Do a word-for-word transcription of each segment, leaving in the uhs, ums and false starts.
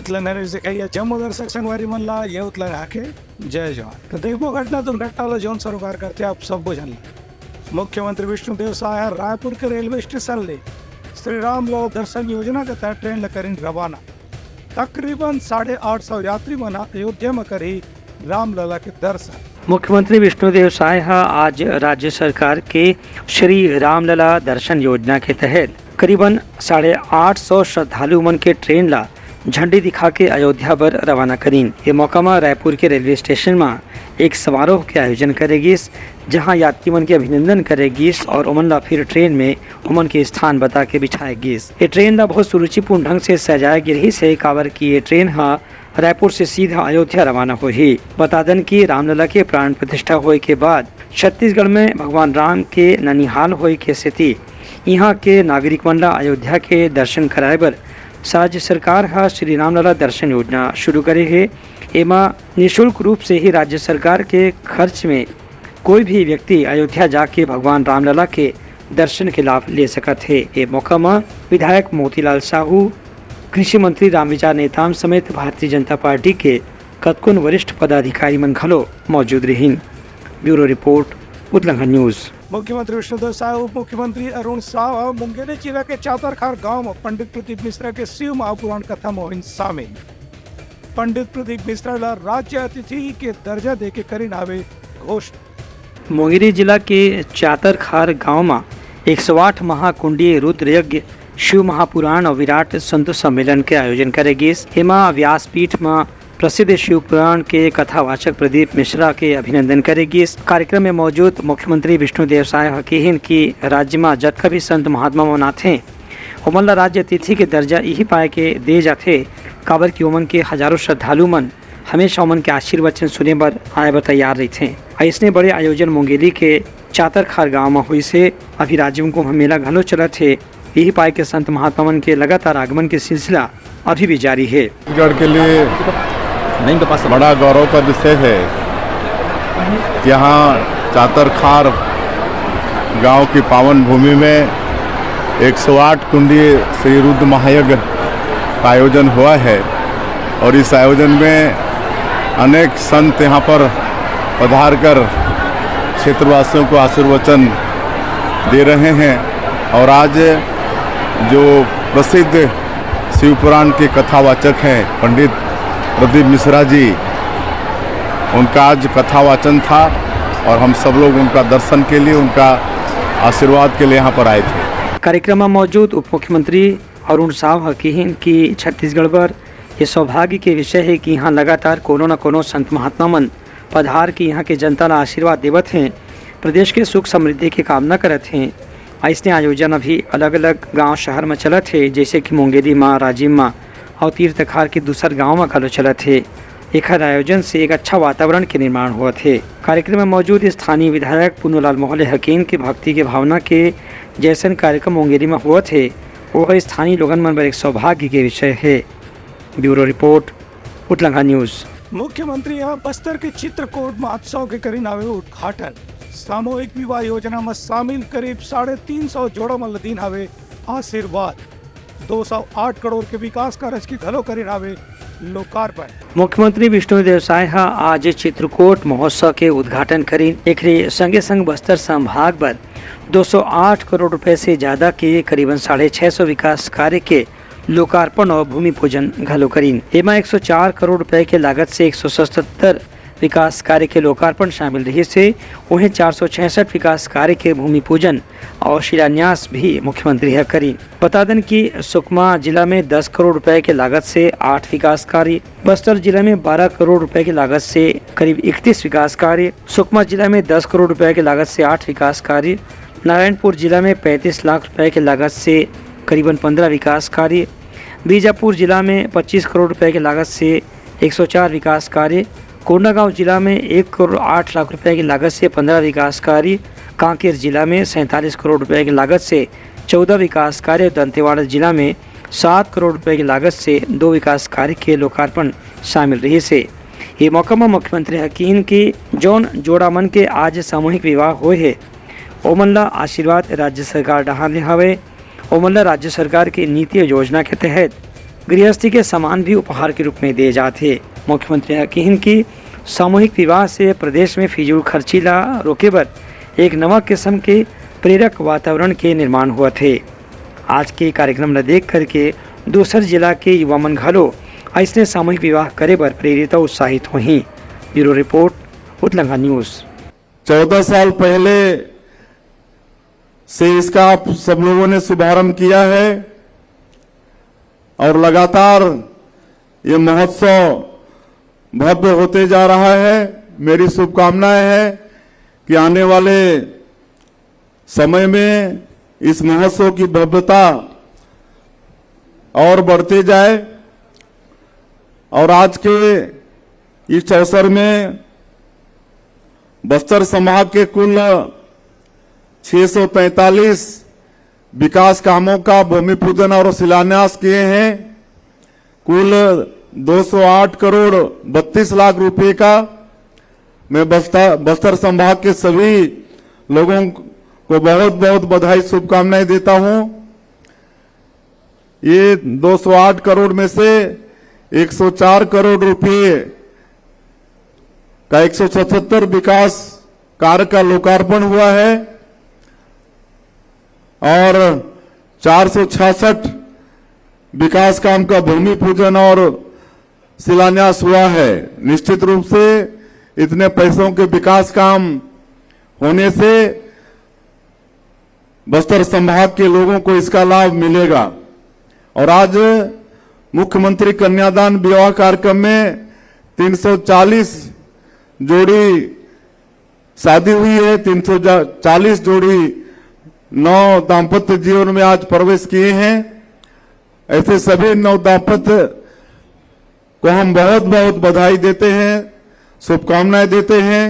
उतलंघन से कहिए जम्मो दर्शक संगवारी मन ला ये उतलंघन के जय जवान। तो देखो घटना दुर्घटना ला जौन सरोकार करते आप सब बुझन ला। मुख्यमंत्री विष्णुदेव साय ह रायपुर के रेलवे स्टेशन ले श्री रामलला दर्शन योजना के तहत ट्रेन ल करिन रवाना। तकरीबन साढ़े आठ सौ यात्री मन अयोध्या म करही रामलला के दर्शन। मुख्यमंत्री विष्णुदेव साय ह आज राज्य सरकार के श्री रामलला दर्शन योजना के तहत करीबन साढ़े आठ सौ श्रद्धालु मन के ट्रेन ला झंडी दिखा के अयोध्या बर रवाना करीन। ये मौका म रायपुर के रेलवे स्टेशन म एक समारोह के आयोजन करे गिस, जहां यात्री मन के अभिनंदन करे गिस और ओमन ला फिर ट्रेन में ओमन के स्थान बता के बिठाए गिस। ये ट्रेन ला बहुत सुरुचिपूर्ण ढंग से सजाए गे रहिस हे, काबर कि ये ट्रेन ह रायपुर से सीधा अयोध्या रवाना होही। बता दन कि रामलला के प्राण प्रतिष्ठा होए के बाद छत्तीसगढ़ में भगवान राम के ननिहाल होए के सेती इहां के नागरिक मन ला अयोध्या के दर्शन कराए बर राज्य सरकार ह श्री रामलला दर्शन योजना शुरू करे हे। एमा निशुल्क रूप से ही राज्य सरकार के खर्च में कोई भी व्यक्ति अयोध्या जाके भगवान रामलला के दर्शन के लाभ ले सकत हे। ए मौका म विधायक मोतीलाल साहू, कृषि मंत्री रामविचार नेताम समेत भारतीय जनता पार्टी के कतकोन वरिष्ठ पदाधिकारी मन घलो मौजूद रहिन। Bureau report, Utlanghan news. मुख्यमंत्री विष्णुदेव साय, उप मुख्यमंत्री अरुण साव ह मुंगेली जिला के चातरखार गांव म पंडित प्रदीप मिश्रा के शिव महापुराण कथा म होइन शामिल। पंडित प्रदीप मिश्रा ला राज्य अतिथि के दर्जा देके करिन हावे घोषणा। मुंगेली जिला के चातरखार गांव म एक सौ आठ महाकुंडीय रुद्र यज्ञ, शिव महापुराण और विराट संत सम्मेलन के आयोजन करे गिस। एमा व्यासपीठ म प्रसिद्ध शिव पुराण के कथावाचक प्रदीप मिश्रा के अभिनंदन करे गिस। कार्यक्रम में मौजूद मुख्यमंत्री विष्णुदेव साय ह किहिन कि राज्य म जतका भी संत महात्मा मन आथे, ओमन ला राज्य अतिथि के दर्जा इही पाए के दे जाथे, काबर कि ओमन के हजारों श्रद्धालु मन हमेशा ओमन के आशीर्वचन सुने बर आए बर तैयार रहिथे। अइसने बड़े आयोजन मुंगेली के चातरखार गांव म होइस हे। अभी राजिम कुंभ मेला घलो चलत हे। इही पाए के संत महात्मा मन के लगातार आगमन के सिलसिला अभी भी जारी हे। छत्तीसगढ़ के लिए बड़ा गौरव का विषय है कि यहाँ चातरखार गांव की पावन भूमि में एक सौ आठ कुंडीय श्री रुद्र महायज्ञ का आयोजन हुआ है और इस आयोजन में अनेक संत यहाँ पर पधार कर क्षेत्रवासियों को आशीर्वचन दे रहे हैं और आज जो प्रसिद्ध शिव पुराण के कथावाचक हैं पंडित प्रदीप मिश्रा जी, उनका आज कथावाचन था और हम सब लोग उनका दर्शन के लिए, उनका आशीर्वाद के लिए यहाँ पर आए थे। कार्यक्रम में मौजूद उप मुख्यमंत्री अरुण साव ह किहिन कि छत्तीसगढ़ बर ये सौभाग्य के विषय हे कि इहाँ लगातार कोनो न कोनो संत महात्मा मन पधार के इहाँ के जनता ला आशीर्वाद देवत हें, प्रदेश के सुख समृद्धि के कामना करत हें। अइसने आयोजन अभी अलग-अलग गांव शहर म चलत हे, जइसे कि मुंगेली म, राजिम म अउ तीर्थखार के दूसर गांव म घलो चलत हे। एखर आयोजन से एक अच्छा वातावरण के निर्माण होवत हे। कार्यक्रम म मौजूद स्थानीय विधायक पुन्नूलाल मोहले ह किहिन कि भक्ति के भावना के जइसन कार्यक्रम मुंगेली म होवत हे, ओह स्थानीय लोगन मन बर एक सौभाग्य के विषय हे। Bureau report, Utlangha news. मुख्यमंत्री ह बस्तर के चित्रकोट महोत्सव के करिन हावे उद्घाटन। सामूहिक विवाह योजना म शामिल करीब साढ़े तीन सौ जोड़ा मन ल दीन हावे आशीर्वाद। दो सौ आठ करोड़ के विकास कारज के घलो करिन हावे लोकार्पण। मुख्यमंत्री विष्णुदेव साय ह आज चित्रकोट महोत्सव के उद्घाटन करिन। एकरे संगे संग बस्तर संभाग बर दो सौ आठ करोड़ रुपए से ज्यादा के करीबन साढ़े छह सौ विकास कार्य के लोकार्पण और भूमि पूजन घलो करिन। एमा एक सौ चार करोड़ रुपए के लागत से एक सौ सतहत्तर विकास कार्य के लोकार्पण शामिल रहिस हे। उहें, चार सौ छियासठ विकास कार्य के भूमि पूजन और शिलान्यास भी मुख्यमंत्री ह करिन। बता देन कि सुकमा जिला में दस करोड़ रुपए के लागत से आठ विकास कार्य, बस्तर जिला में बारह करोड़ रुपए के लागत से करीब इकतीस विकास कार्य, सुकमा जिला में दस करोड़ रुपए के लागत से आठ विकास कार्य, नारायणपुर जिला में पैंतीस लाख रुपए के लागत से करीबन पन्द्रह विकास कार्य, बीजापुर जिला में पच्चीस करोड़ रुपए के लागत से एक सौ चार विकास कार्य, कोंडागांव जिला में एक करोड़ आठ लाख रुपए की लागत से पन्द्रह विकास कार्य, कांकेर जिला में सैंतालीस करोड़ रुपए की लागत से चौदह विकास कार्य, दंतेवाड़ा जिला में सात करोड़ रुपए की लागत से दो विकास कार्य के लोकार्पण शामिल रहिस हे। ये मौका म मुख्यमंत्री ह किहिन कि जौन जोड़ा मन के आज सामूहिक विवाह होए हे, ओमन ला आशीर्वाद राज्य सरकार डहार ले हवे। ओमन ला राज्य सरकार के नीति अउ योजना के तहत गृहस्थी के सामान भी उपहार के रूप में दे जाथे। मुख्यमंत्री ह किहिन कि सामूहिक विवाह से प्रदेश में फिजूल खर्ची ला रोके बर एक नवा किस्म के प्रेरक वातावरण के निर्माण होवत हे। आज के कार्यक्रम ला देख करके दूसर जिला के युवा मन घलो अइसने सामूहिक विवाह करे बर प्रेरित अउ उत्साहित होही। Bureau report, Utlangha news. चौदह साल पहले से इसका आप सब लोगों ने शुभारंभ किया है और लगातार ये महोत्सव भव्य होते जा रहा है। मेरी शुभकामनाएं हैं कि आने वाले समय में इस महोत्सव की भव्यता और बढ़ते जाए और आज के इस अवसर में बस्तर संभाग के कुल छह सौ पैंतालीस विकास कामों का भूमि पूजन और शिलान्यास किए हैं। कुल दो सौ आठ करोड़ बत्तीस लाख रुपए का। मैं बस्तर, बस्तर संभाग के सभी लोगों को बहुत बहुत बधाई, शुभकामनाएं देता हूं। ये दो सौ आठ करोड़ में से एक सौ चार करोड़ रुपए का एक सौ सतहत्तर विकास कार्य का लोकार्पण हुआ है और चार सौ छियासठ विकास काम का भूमि पूजन और शिलान्यास हुआ है। निश्चित रूप से इतने पैसों के विकास काम होने से बस्तर संभाग के लोगों को इसका लाभ मिलेगा। और आज मुख्यमंत्री कन्यादान विवाह कार्यक्रम में तीन सौ चालीस जोड़ी शादी हुई है, तीन सौ चालीस जोड़ी नव दाम्पत्य जीवन में आज प्रवेश किए हैं। ऐसे सभी नव दाम्पत्य को हम बहुत बहुत बधाई देते हैं, शुभकामनाएं देते हैं।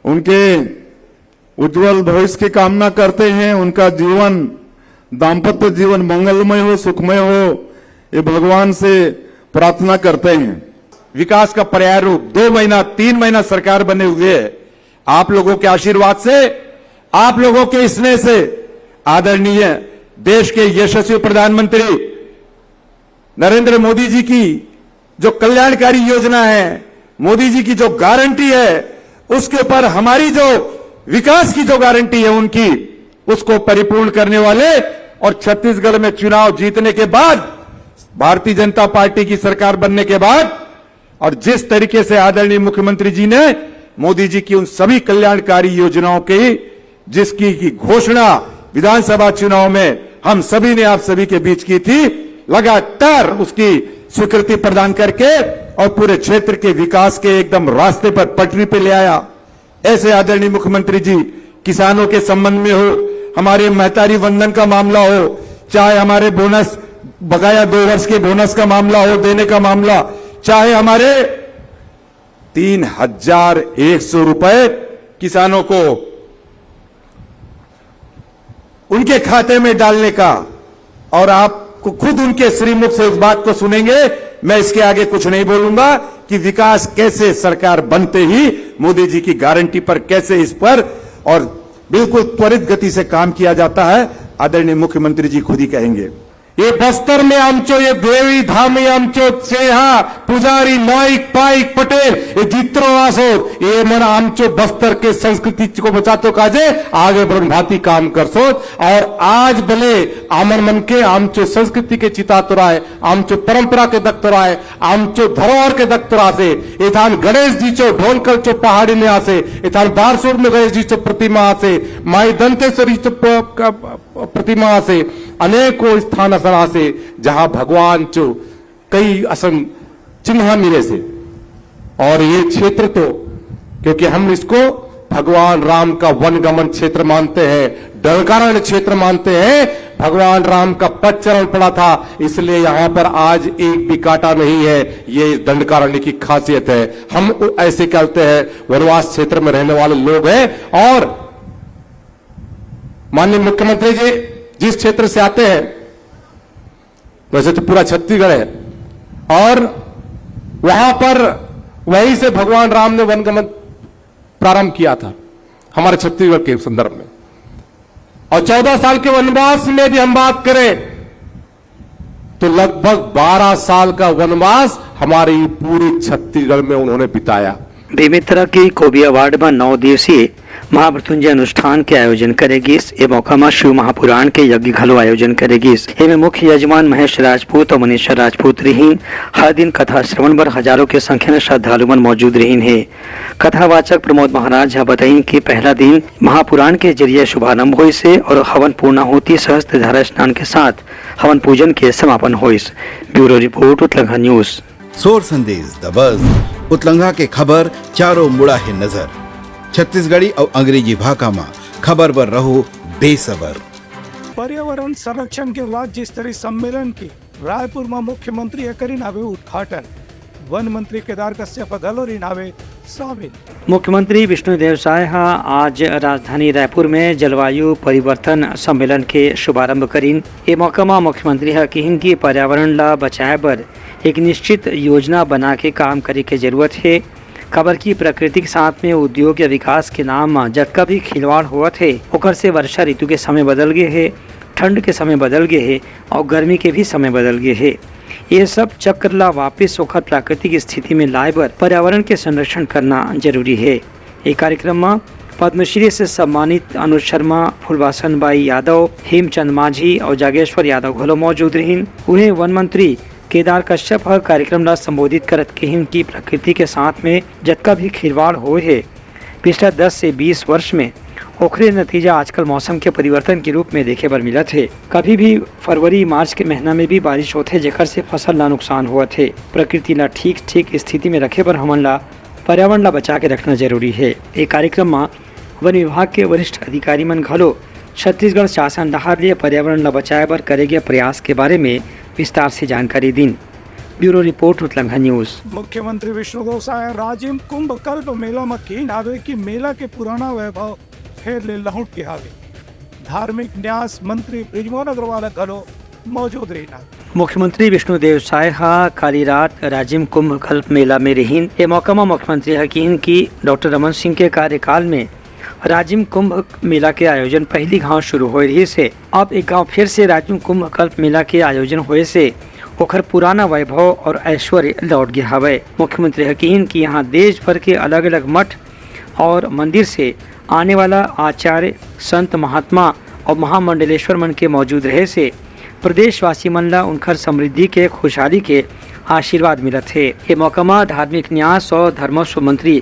उनके उज्जवल भविष्य की कामना करते हैं, उनका जीवन, दाम्पत्य जीवन मंगलमय हो, सुखमय हो, ये भगवान से प्रार्थना करते हैं। विकास का पर्याय रूप दो महीना, तीन महीना सरकार बने हुए है। आप लोगों के आशीर्वाद से, आप लोगों के स्नेह से आदरणीय देश के यशस्वी प्रधानमंत्री नरेंद्र मोदी जी की जो कल्याणकारी योजना है, मोदी जी की जो गारंटी है, उसके ऊपर हमारी जो विकास की जो गारंटी है उनकी, उसको परिपूर्ण करने वाले और छत्तीसगढ़ में चुनाव जीतने के बाद, भारतीय जनता पार्टी की सरकार बनने के बाद और जिस तरीके से आदरणीय मुख्यमंत्री जी ने मोदी जी की उन सभी कल्याणकारी योजनाओं की, जिसकी की घोषणा विधानसभा चुनाव में हम सभी ने आप सभी के बीच की थी, लगातार उसकी स्वीकृति प्रदान करके और पूरे क्षेत्र के विकास के एकदम रास्ते पर, पटरी पे ले आया। ऐसे आदरणीय मुख्यमंत्री जी किसानों के संबंध में हो, हमारे महतारी वंदन का मामला हो, चाहे हमारे बोनस, बकाया दो वर्ष के बोनस का मामला हो, देने का मामला, चाहे हमारे तीन हजार एक सौ रुपए किसानों को उनके खाते में डालने का, और आप खुद उनके श्रीमुख से इस बात को सुनेंगे। मैं इसके आगे कुछ नहीं बोलूंगा कि विकास कैसे सरकार बनते ही मोदी जी की गारंटी पर कैसे इस पर और बिल्कुल त्वरित गति से काम किया जाता है। आदरणीय मुख्यमंत्री जी खुद ही कहेंगे। ये बस्तर में आमचो, ये देवी धाम में आमचो, सेहा, पुजारी, नाइक, पाइक, पटेल, ये जितरो आसो, ये मन आमचो बस्तर के संस्कृति को बचातो काजे आगे बढ़न भांति काम करसो। और आज भले आमन मन के आमचो संस्कृति के चितातुराय, आमचो परंपरा के दक्तराय, आमचो धरोहर के दक्तरा से, इथान गणेश जी चो ढोलकल चो पहाड़ी में आसे, इथान बारसूर में गणेश जी चो प्रतिमा आसे, माई दंतेश्वरी चो प-, क-, प्रतिमा आसे, अनेकों स्थान असन आसे, जहां भगवान चो कई असन चिन्ह मिले से। और ये क्षेत्र तो, क्योंकि हम इसको भगवान राम का वन गमन क्षेत्र मानते हैं, दंडकारण्य क्षेत्र मानते हैं, भगवान राम का पद चरण पड़ा था, इसलिए यहाँ पर आज एक भी कांटा नहीं है। ये इस दंडकारण्य की खासियत है। हम उ-, ऐसे कहते हैं, वनवास क्षेत्र में रहने वाले लोग हैं। और माननीय मुख्यमंत्री जी जिस क्षेत्र से आते हैं, वैसे तो पूरा छत्तीसगढ़ है, और वहां पर, वहीं से भगवान राम ने वन गमन प्रारंभ किया था हमारे छत्तीसगढ़ के संदर्भ में। और चौदह साल के वनवास में भी हम बात करें, तो लगभग बारह साल का वनवास हमारे ये पूरे छत्तीसगढ़ में उन्होंने बिताया। बेमेतरा के कोबिया वार्ड म नौ दिवसीय महामृत्युंजय अनुष्ठान के आयोजन करे गिस। ए मौका म शिव महापुराण के यज्ञ घलो आयोजन करे गिस। एमे मुख्य यजमान महेश राजपूत अउ मनीषा राजपूत रिहीन। हर दिन कथा श्रवण बर हजारों के संख्या म श्रद्धालु मन मौजूद रिहीन हे। कथावाचक प्रमोद महाराज ह बताइन कि पहला दिन महापुराण के जरिए शुभारंभ होइस हे और हवन पूर्णाहुति सहस्त्र धारा स्नान के साथ हवन पूजन के समापन होइस। Bureau report, Utlangha news. सोर संदेश द बज, उतलंघा के खबर चारों मुड़ा हे नजर। छत्तीसगढ़ी अउ अंग्रेजी भाखा म खबर बर रहू बेसबर। पर्यावरण संरक्षण के राज्य स्तरीय सम्मेलन के रायपुर म मुख्यमंत्री ह करिन हावे उद्घाटन। वन मंत्री केदार कश्यप ह घलो रिन हावे शामिल। मुख्यमंत्री विष्णुदेव साय ह आज राजधानी रायपुर में जलवायु परिवर्तन सम्मेलन के शुभारंभ करिन। ए मौका म मुख्यमंत्री ह किहिन कि पर्यावरण ला बचाए बर एक निश्चित योजना बना के काम करे के जरूरत हे, काबर कि प्रकृति के साथ में उद्योग या विकास के नाम म जतका भी खिलवाड़ होवत हे, ओकर से वर्षा ऋतु के समय बदल गे हे, ठंड के समय बदल गे हे अउ गर्मी के भी समय बदल गे हे। ये सब चक्र ला वापस ओखर प्राकृतिक स्थिति में लाए बर पर्यावरण के संरक्षण करना जरूरी हे। ए कार्यक्रम म पद्मश्री से सम्मानित अनुज शर्मा, फुलवासन बाई यादव, हेमचंद माझी अउ जागेश्वर यादव घलो मौजूद रहिन। उहें वन मंत्री केदार कश्यप ह कार्यक्रम ला संबोधित करत कहिन कि प्रकृति के साथ में जतका भी खिलवाड़ होए हे पिछला दस से बीस वर्ष में, ओखरे नतीजा आजकल मौसम के परिवर्तन के रूप में देखे बर मिलत हे। कभी भी फरवरी मार्च के महीना में भी बारिश होथे, जेकर से फसल ला नुकसान होवत हे। प्रकृति ला ठीक ठीक स्थिति में रखे बर हमन ला पर्यावरण ला बचा के रखना जरूरी हे। ए कार्यक्रम म वन विभाग के वरिष्ठ अधिकारी मन घलो छत्तीसगढ़ शासन डहार ले पर्यावरण ला बचाए बर करे गए प्रयास के बारे में विस्तार से जानकारी दिन। Bureau report, Utlangha news. मुख्यमंत्री विष्णुदेव साय राजिम कुंभ कल्प मेला म किहिन हावे कि मेला के पुराना वैभव फेर ले लहुट के हावे। धार्मिक न्यास मंत्री बृजमोहन अग्रवाल घलो मौजूद रहिन हावे। मुख्यमंत्री विष्णुदेव साय ह काली रात राजिम कुंभ कल्प मेला में रिहिन। ए मौका म मुख्यमंत्री ह किहिन कि डॉक्टर रमन सिंह के कार्यकाल में राजिम कुंभ मेला के आयोजन पहली घाव शुरू होए रिहिस हे। अब एक घाव फिर से राजिम कुंभ कल्प मेला के आयोजन होए से ओखर पुराना वैभव और ऐश्वर्य लौट गया हवय। मुख्यमंत्री ह किहिन कि यहाँ देश भर के अलग-अलग मठ और मंदिर से आने वाला आचार्य, संत, महात्मा और महामंडलेश्वर मन के मौजूद रहे से प्रदेशवासी मन ला उनखर समृद्धि के, खुशहाली के आशीर्वाद मिलत हे। ये मौका म धार्मिक न्यास और धर्मस्व मंत्री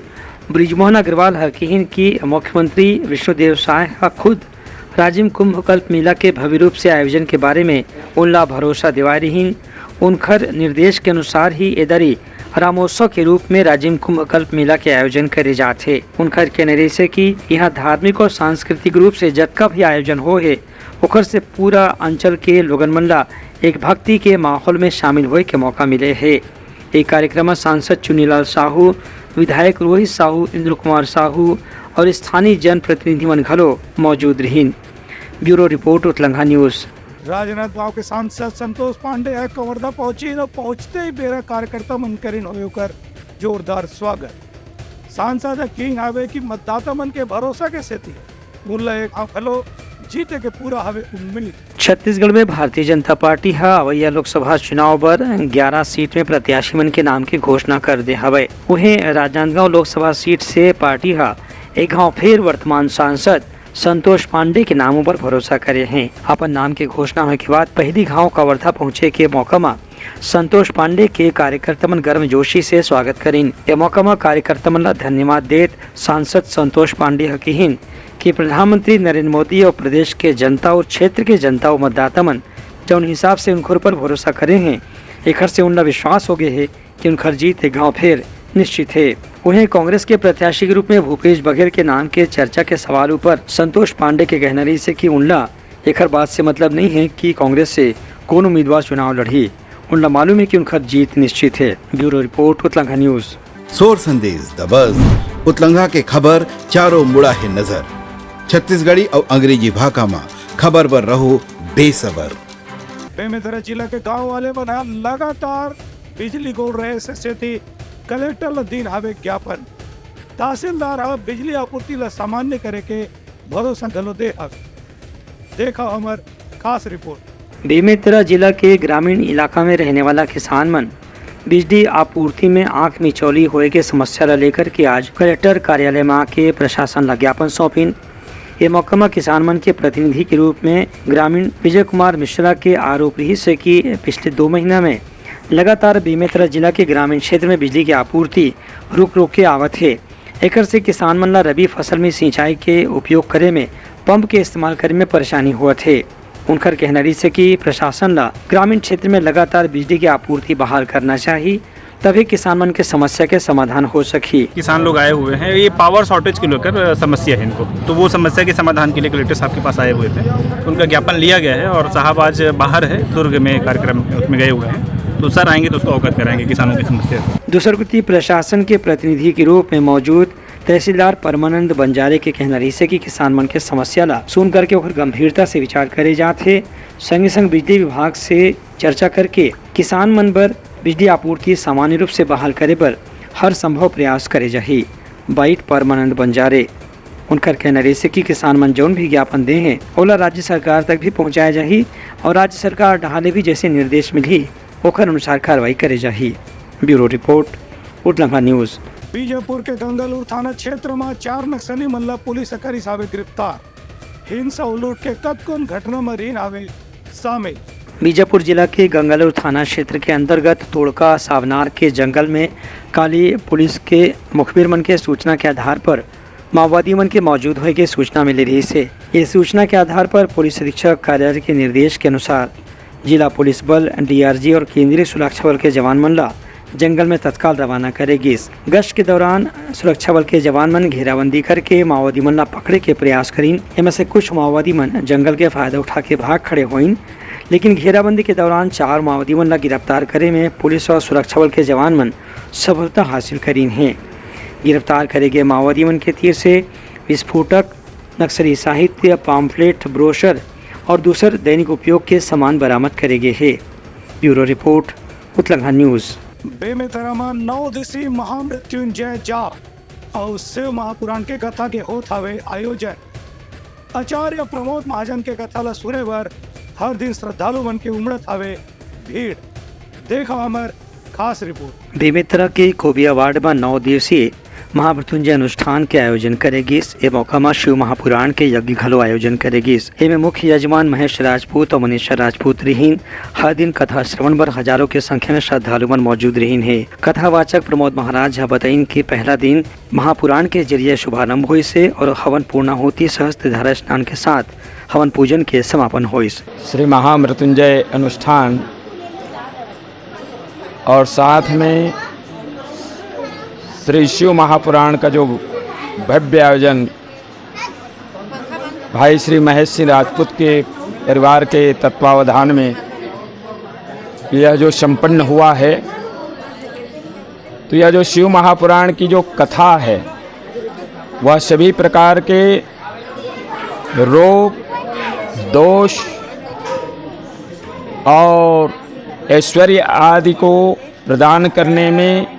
बृजमोहन अग्रवाल ह किहिन कि मुख्यमंत्री विष्णुदेव साय ह खुद राजिम कुंभ कल्प मेला के भव्य रूप से आयोजन के बारे में उनला भरोसा दिवाए रिहिन। उनखर निर्देश के अनुसार ही ए दरी रामोत्सव के रूप में राजिम कुंभ कल्प मेला के आयोजन करे जात हे। उनखर कहना रिहिस हे कि यहाँ धार्मिक और सांस्कृतिक रूप से जतका भी आयोजन होए हे, ओखर से पूरा अंचल के लोगन मन ला एक भक्ति के माहौल में शामिल होए के मौका मिले हे। ए कार्यक्रम म सांसद चुन्नीलाल साहू, विधायक रोहित साहू, इंद्र कुमार साहू और स्थानीय जनप्रतिनिधि मन घलो मौजूद रिहिन। Bureau report, Utlangha news. Rajnandgaon के सांसद संतोष पांडे ह कवर्धा पहुंचिन अउ पहुंचते ही बेरा कार्यकर्ता मन करिन होय ओकर जोरदार स्वागत। सांसद ह किहिन हावे कि मतदाता मन के भरोसा के सेती उनला एक घाव घलो जीते के पूरा हवे उम्मीद। छत्तीसगढ़ में भारतीय जनता पार्टी ह अवइया लोकसभा चुनाव बर ग्यारह सीट में प्रत्याशी मन के नाम के घोषणा कर दे हवय। उहें, राजनांदगांव लोकसभा सीट से पार्टी ह एक घाव फेर वर्तमान सांसद संतोष पांडे के नाम ऊपर भरोसा करे हे। अपन नाम के घोषणा होए के बाद पहली घाव कवर्धा पहुंचे के मौका म संतोष पांडे के कार्यकर्ता मन गर्मजोशी से स्वागत करिन। ए मौका म कार्यकर्ता मन ला धन्यवाद देत सांसद संतोष पांडे ह किहिन कि प्रधानमंत्री नरेंद्र मोदी और प्रदेश के जनता और क्षेत्र के जनता और मतदाता मन जौन हिसाब से उनखर ऊपर भरोसा करे हे, एखर से उनला विश्वास हो गए हे कि उनखर जीत एक घाव फेर निश्चित हे। उहें, कांग्रेस के प्रत्याशी के रूप में भूपेश बघेल के नाम के चर्चा के सवाल ऊपर संतोष पांडे के कहना रहिस हे कि उनला एखर बात से मतलब नहीं है कि कांग्रेस से कौन उम्मीदवार चुनाव लड़ही। उनला मालूम है कि उनखर जीत निश्चित है। Bureau report, Utlangha news. सोर संदेश द बज, उतलंघा के खबर चारों मुड़ा है नजर। छत्तीसगढ़ी और अंग्रेजी भाखा म खबर बर रहो बेसबर। बेमेतरा जिला के गांव वाले मन ह लगातार बिजली गोल रहे से सेती कलेक्टर ल दीन हावे ज्ञापन। तहसीलदार ह बिजली आपूर्ति ल सामान्य करे के भरोसा घलो दे हावे। देखा हमर खास रिपोर्ट। बेमेतरा जिला के ग्रामीण इलाका में रहने वाला किसान मन बिजली आपूर्ति में आंख मिचौली होए के समस्या ला लेकर के आज कलेक्टर कार्यालय में आके प्रशासन ला ज्ञापन सौंपिन। ये मौका में किसान मन के प्रतिनिधि के रूप में ग्रामीण विजय कुमार मिश्रा के आरोप रहिस हे कि पिछले दो महीना में लगातार बेमेतरा जिला के ग्रामीण क्षेत्र में बिजली के आपूर्ति रुक रुक के आवत हे। एकर से किसान मन ला रबी फसल में सिंचाई के उपयोग करे में पंप के इस्तेमाल करे में परेशानी होवत हे। उनकर कहना रहिस हे कि प्रशासन ला ग्रामीण क्षेत्र में लगातार बिजली के आपूर्ति बहाल करना चाही, तभी किसान मन के समस्या के समाधान हो सकही। किसान लोग आए हुए हैं, ये पावर शॉर्टेज को लेकर, अ, समस्या है इनको, तो वो समस्या के समाधान के लिए कलेक्टर साहब के पास आए हुए थे। उनका ज्ञापन लिया गया है और साहब आज बाहर है, दुर्ग में कार्यक्रम में गए हुए हैं, तो सर आएंगे तो उसको अवगत कराएंगे किसानों की समस्या से। दूसर कोति प्रशासन के प्रतिनिधि के रूप में मौजूद तहसीलदार परमानंद बंजारे के कहना रहिस हे कि किसान मन के समस्या ला सुन करके ओकर गंभीरता से विचार करे जात हे, संगे संग बिजली विभाग से चर्चा करके किसान मन बर बिजली आपूर्ति सामान्य रूप से बहाल करे बर हर संभव प्रयास करे जाही। बाइट परमानंद बंजारे। उनकर कहना रहिस हे कि किसान मन जौन भी ज्ञापन दे हे, ओला राज्य सरकार तक भी पहुंचाया जाही और राज्य सरकार डहार ले भी जैसे निर्देश मिलही, ओकर अनुसार कार्रवाई करे जाही। Bureau report, Utlangha news. Bijapur के गंगालूर थाना क्षेत्र म चार नक्सली मन ला पुलिस ह करिस हावे गिरफ्तार। हिंसा अउ लूट के कतकोन घटना म रिन हावे शामिल। बीजापुर जिला के गंगालूर थाना क्षेत्र के अंतर्गत तोड़का सावनार के जंगल में काली पुलिस के मुखबिर मन के सूचना के आधार पर माओवादी मन के मौजूद होए के सूचना मिले रहिस हे। ये सूचना के आधार पर पुलिस अधीक्षक कार्यालय के निर्देश के अनुसार जिला पुलिस बल, डीआरजी और केंद्रीय सुरक्षा बल के जवान मन ला जंगल में तत्काल रवाना करे गिस। गश्त के दौरान सुरक्षा बल के जवान मन घेराबंदी करके माओवादी मन ला पकड़े के प्रयास करिन। एमा से कुछ माओवादी मन जंगल के फायदा उठा के भाग खड़े होइन, लेकिन घेराबंदी के दौरान चार माओवादी मन ला गिरफ्तार करे में पुलिस और सुरक्षा बल के जवान मन सफलता हासिल करिन हे। गिरफ्तार करे गए माओवादी मन के तीर से विस्फोटक, नक्सली साहित्य, पम्फलेट, ब्रोशर और दूसर दैनिक उपयोग के सामान बरामद करे गए हे। Bureau report, Utlangha news. Bemetara म नौ दिवसीय महामृत्युंजय जाप अउ शिव महापुराण के कथा के होत हावे आयोजन। आचार्य प्रमोद महाजन के कथा ला सुने बर हर दिन श्रद्धालु मन के उमड़त हावे भीड़। देखा हमर खास रिपोर्ट। बेमेतरा के कोबिया वार्ड म नौ दिवसीय महामृत्युंजय अनुष्ठान के आयोजन करे गिस। ए मौका म शिव महापुराण के यज्ञ घलो आयोजन करे गिस। एमे मुख्य यजमान महेश राजपूत अउ मनीषा राजपूत रिहीन। हर दिन कथा श्रवण बर हजारों के संख्या में श्रद्धालु मन मौजूद रिहीन हे। कथावाचक प्रमोद महाराज ह बताइन कि पहला दिन महापुराण के जरिए शुभारंभ होइस हे और हवन पूर्णाहुति सहस्त्र धारा स्नान के साथ हवन पूजन के समापन होइस। श्री महामृत्युंजय अनुष्ठान और साथ में श्री शिव महापुराण का जो भव्य आयोजन भाई श्री महेश सिंह राजपूत के परिवार के तत्वावधान में यह जो संपन्न हुआ है, तो यह जो शिव महापुराण की जो कथा है, वह सभी प्रकार के रोग, दोष और ऐश्वर्य आदि को प्रदान करने में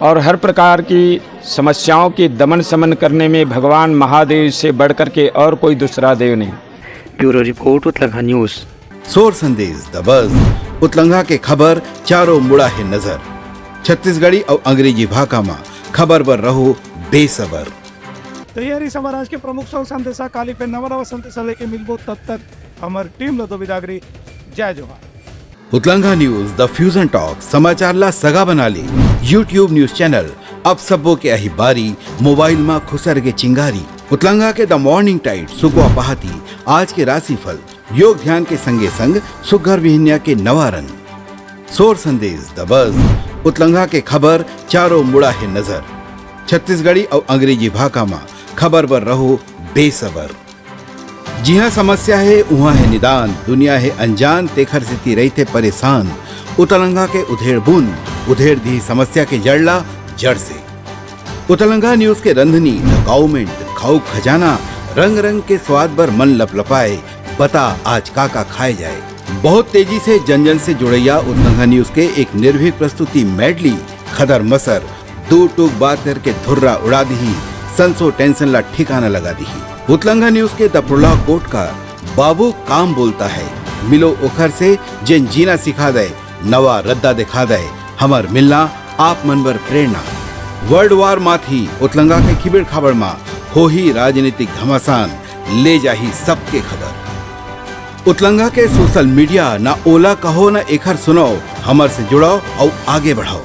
और हर प्रकार की समस्याओं के दमन समन करने में भगवान महादेव से बढ़कर के और कोई दूसरा देव नहीं। Bureau report, Utlangha news. सोर संदेश द बज, उतलंगा के खबर चारों मुड़ा हे नजर। छत्तीसगढ़ी अउ अंग्रेजी भाखा म खबर बर रहो बेसबर। तो ये रही हमारा आज के प्रमुख सोर संदेशा। काली पे नवा नवा संदेशा लेके मिलबो, तब तक हमर टीम ला दो बिदागरी। जय जोहार। उतलंगा न्यूज द फ्यूजन टॉक, समाचार ला सगा बना ले। YouTube न्यूज चैनल, अब सबो के आही बारी, मोबाइल मा खुसर के चिंगारी। उतलंगा के द मॉर्निंग टाइड, सुकवा पहाती, आज के राशिफल, योग ध्यान के संगे संग सुग्घर बिहनिया के नवा रंग। सोर संदेश द बज, उतलंगा के खबर चारों मुड़ा हे नजर। छत्तीसगढ़ी अउ अंग्रेजी भाखा मा खबर बर रहो बेसबर। जिहाँ समस्या हे, उहाँ हे निदान, दुनिया हे अनजान, तेखर सेती रहिथे परेशान। उतलंगा के उधेड़ बुन, उधेड़ दिही समस्या के जड़ ला जड़ से। उतलंगा न्यूज के रंधनी, द काउमेंट, खाऊ खजाना, रंग रंग के स्वाद बर मन लपलपाए, बता आज का का खाए जाए। बहुत तेजी से जन जन से जुड़ैया उतलंगा न्यूज के एक निर्भीक प्रस्तुति मेडली, खदर मसर, दू टूक बात करके धुर्रा उड़ा दिही, संसो टेंशन ला ठिकाना लगा दिही। उतलंगा न्यूज के द प्रोलॉग कोटकार, बाबू काम बोलता है, मिलो ओखर से, जेन जीना सिखा दे, नवा रद्दा दिखा दे। हमर मिलना आप मन बर प्रेरणा। वर्ल्ड वार माथी उतलंगा के खिबेड़ खाबड़ मा होही राजनीतिक घमासान, ले जाही सबके खबर। उतलंगा के सोशल मीडिया, ना ओला कहो ना एखर सुनाओ, हमर से जुड़ाओ अउ आगे बढ़ाओ।